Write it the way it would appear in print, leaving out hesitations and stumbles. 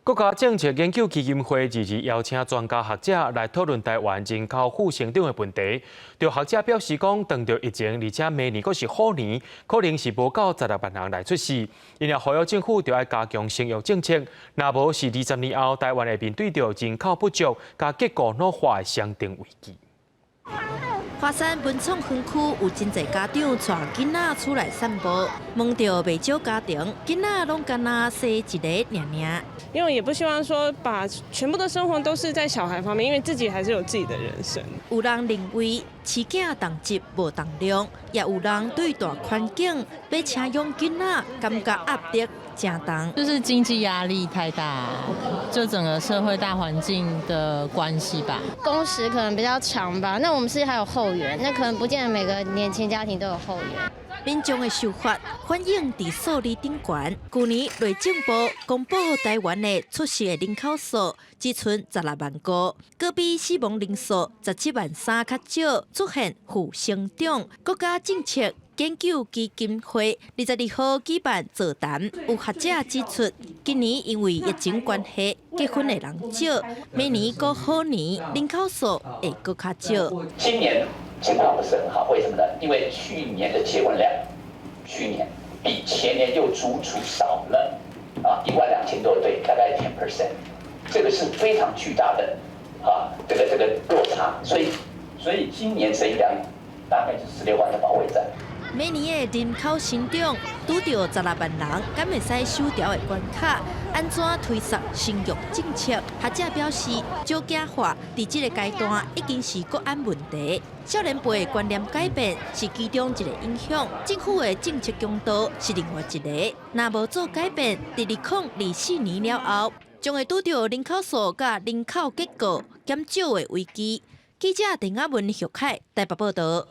國家政策研究基金會日日邀請專家學者來討論台灣人口負成長的問題。著學者表示講，當著疫情，而且明年閣是虎年，可能是無夠16萬人來出世。𪜶也呼籲政府著愛加強生育政策，若無是20年後，台灣會面對著人口不足佮結構老化的雙重危機。華山文創園區有真濟家長帶囡仔出來散步，問著袂少家庭，囡仔攏干焦生一个爾爾。因為也不希望說把全部的生活都是在小孩方面，因為自己還是有自己的人生。有人認為飼囝同質無同量，也有人對大環境欲請養囡仔感覺壓力誠重。就是經濟壓力太大，就整個社會大環境的關係吧。工時可能比較長吧，那我們是還有後援，那可能不見得每個年輕家庭都有後援。民眾的想法反映佇數字頂懸。舊年內政部公布台灣的出世的人口數只賰16萬個，閣比死亡人數17萬3較少，出現負成長。國家政策研究基金會22號舉辦座談，有學者指出，今年因為疫情關係，結婚的人少，明年閣虎年人口數會閣較少。今年情況不是很好，為什麼呢？因為去年的結婚量，去年比前年又足足少了1萬2千多對，大概 10%，這個是非常巨大的這個落差，所以今年生育量大概是16萬的保衛戰。明年的人口成長拄著16萬人，敢會使守牢的關卡？按怎推捒生育政策？學者表示，少子化佇這个階段已經是國安問題。少年輩的觀念改變是其中一個影響，政府的政策強度是另外一個。若無做改變，佇2024年了後，將會拄著人口數佮人口結構減少的危機。記者鄧亞文、許凱台北報導。